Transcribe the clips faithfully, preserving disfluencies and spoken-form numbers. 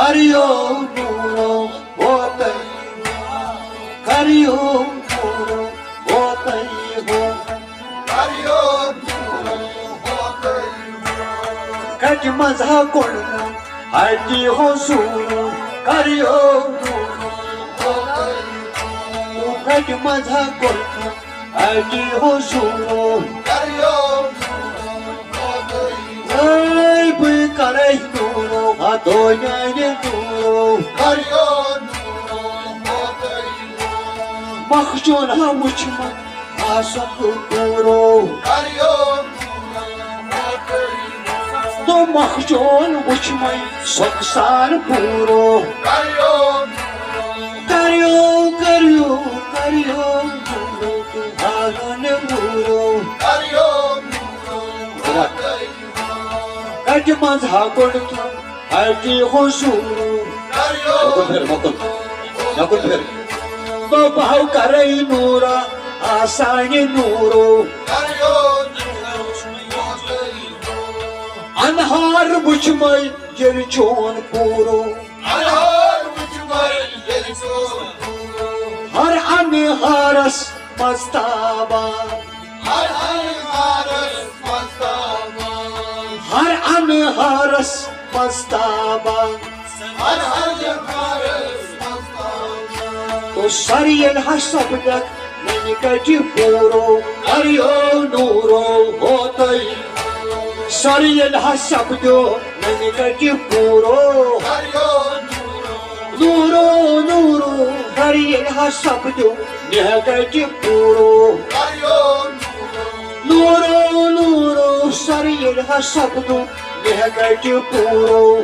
کریو نورو ہوتئی، کریو نورو ہوتئی ہو، کریو نورو ہوتئی ہو۔ کٹہِ منٛز ہا کوٚڑ نہٕ ہٹی ہو سورو، کریو نورو ہوتئی ہو۔ کٹہِ منٛز ہا کوٚڑ نہٕ ہٹی ہو سورو۔ اے بہٕ کرے نورو، ہتو میانہِ نورو۔ مخچون ہا وُچھ مےٚ آسن پوٗرو۔ تو مخچون وُچھ مےٚ سۄکھسان پوٗرو۔ کریو، کریو، کریو، نورو تہٕ ہاگن نورو۔ کٹہِ منٛز ہا کوٚڑ تہٕ ہٹی ہو سورو۔ مےٚ کُن پھِر، مےٚ کُن، مےٚ کُن پھِر۔ تو بہٕ ہاو کرے نورا آسانہِ نورو۔ انہار وُچھ مےٚ ییٚلہِ چون پوٗرو۔ ہر انہارس منٛز تابان۔ ہر انہارس منٛز تابان۔ تو سر ییٚلہِ ہا سپدکھ ننہِ کٹہِ پوٗرو۔ کریو نورو ہوتئی۔ سر ییٚلہِ ہا سپدیو ننہِ کٹہِ پوٗرو۔ نورو، نورو، سر ییٚلہِ ہا سپدیو ننہِ کٹہِ پوٗرو۔ نورو، نورو، سر ییٚلہِ ہا سپدیو ننہِ کٹہِ پوٗرو۔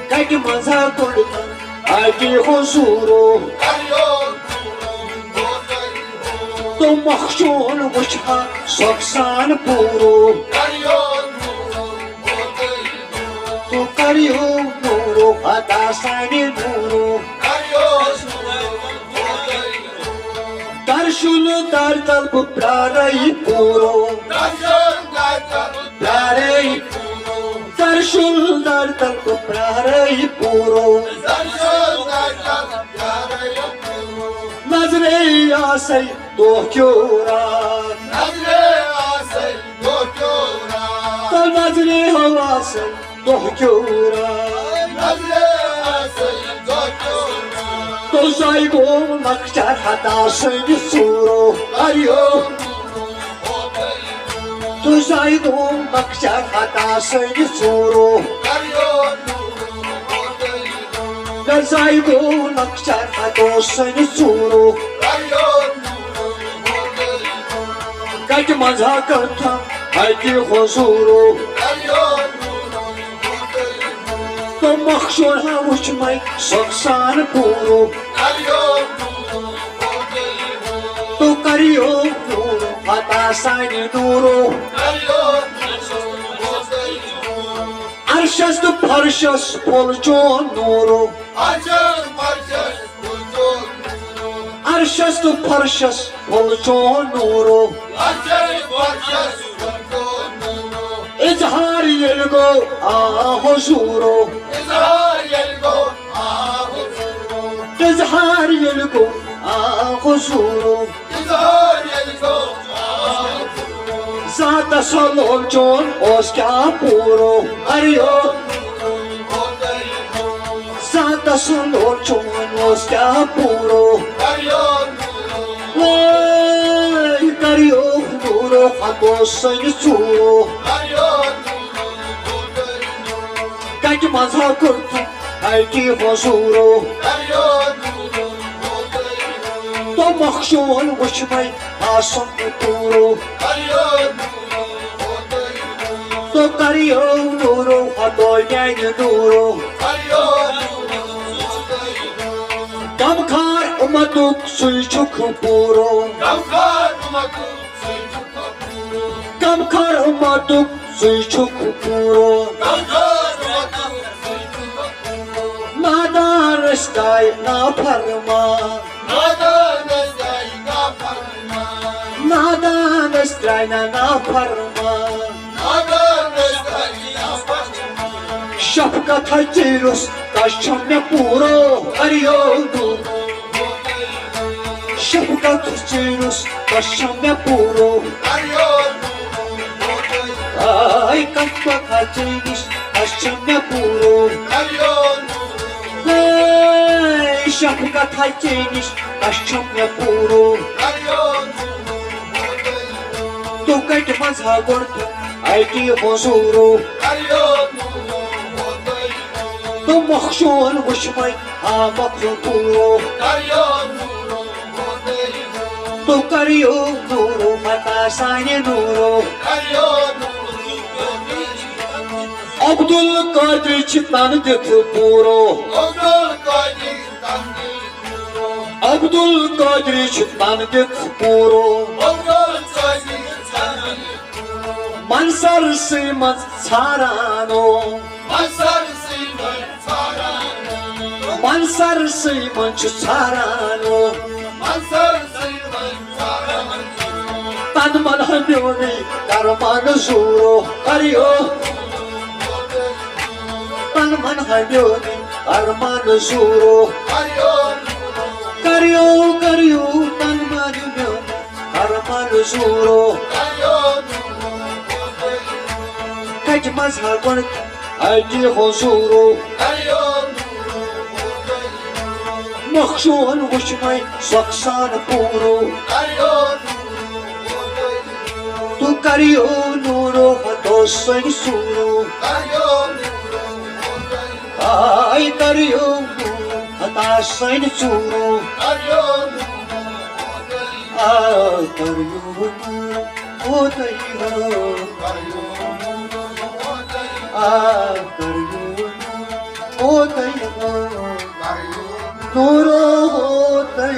کٹہِ منٛز ہا کوٚڑ تہٕ ہٹی ہو سورو۔ تو مخچون وُچھ ہا سۄکھسان پوٗرو۔ تو کریو نورو ہتا سانہِ نورو۔ درشُن در تل بہٕ پرارے پوٗرو۔ پرارے۔ درشُن در تل بہٕ پرارے پوٗرو۔ نظرے آسے دۄہ کیو رات۔ نظرے آسے دۄہ کیو رات۔ تو نظرے ہو آسے دۄہ کیو رات۔ نظرے آسے دۄہ کیو رات۔ تو زاے گوٚو لۄکچار ہتا سٲنِس ژوٗرو۔ اَریو۔ تو زاے گوٚو لۄکچار ہتا سٲنِس ژوٗرو۔ نہ زاے گوٚو لۄکچار ہتا سٲنِس ژوٗرو۔ کٹہِ منٛز ہا کٔرتھم ہٹی ہو سورو۔ تو مخشون ہا وُچھ مے سۄکھسان پوٗرو۔ تو کریو نورو ہتا سانہِ نورو۔ عرشس تہٕ فرشس پھوٚل چون نورو۔ عرشس تہٕ فرشس پھوٚل چون نورو۔ اظہار ییٚلہِ گوٚو آ حضوٗرو۔ اظہار ییٚلہِ گوٚو آ حضوٗرو۔ ذاتس لول چون اوس کیٛاہ پوٗرو۔ اَریو۔ ذاتس لول چون اوس کیٛاہ پوٗرو۔ وٲے کریو نورو ہتو سٲنِس ژوٗرو۔ کٹہِ منٛز ہا کوٚرتھم ہٹی ہو سورو۔ تو مخشون وُچھ مے آسن پوٗرو۔ تو کریو نورو ہتو میانہِ نورو۔ غمخار اُمتُک سُے چھُکھ پوٗرو۔ غمخار اُمتُک سُے چھُکھ پوٗرو۔ نادان رٔسۍ درٛاے نافرمان۔ نادان رٔسۍ درٛاے نہ نافرمان۔ شفقت ہا چیرُس، تس چھم مےٚ پوٗرٕ کریو نوٗرو۔ شفقت چیرُس، تس چھم مےٚ پوٗرٕ۔ آے کتھ پتھ ہا چیرِس، تس چھم مےٚ پوٗرٕ۔ آے شفقت ہا چیرِس، تس چھم مےٚ پوٗرٕ۔ تو کتہِ منٛز ہا گۄڈٕ اَتہِ حضوٗرو۔ تو مخشون وٕچھمَے آ مخشون پوٗرو۔ تو کریو نوٗرو فتح سانہِ نوٗرو۔ عبدالقادر چھِ تن دِتھ پوٗرو۔ عبدالقادر چھِ تن دِتھ پوٗرو۔ منصر سٕے منٛز ژھارانو۔ منصر سٕے منٛز چھُ ژھارانو۔ تن من ہمیونی کرمان زورو کریو۔ تن من ہمیونی کرمان زورو۔ کریو، کریو، تن من ہمیونی کرمان زورو۔ کتہِ منٛز ہا گۄڈٕ اَتہِ حضوٗرو۔ مخشون وٕچھمَے سۄکھسان پوٗرو۔ تو کریو نوٗرو فتح سٕنٛدِ ژوٗرو۔ آے کریو نوٗرو فتح سٕنٛدِ ژوٗرو۔ آ کریو نوٗرو فتح۔ آ کریو نوٗرو فتح۔ نوٗرو فتح۔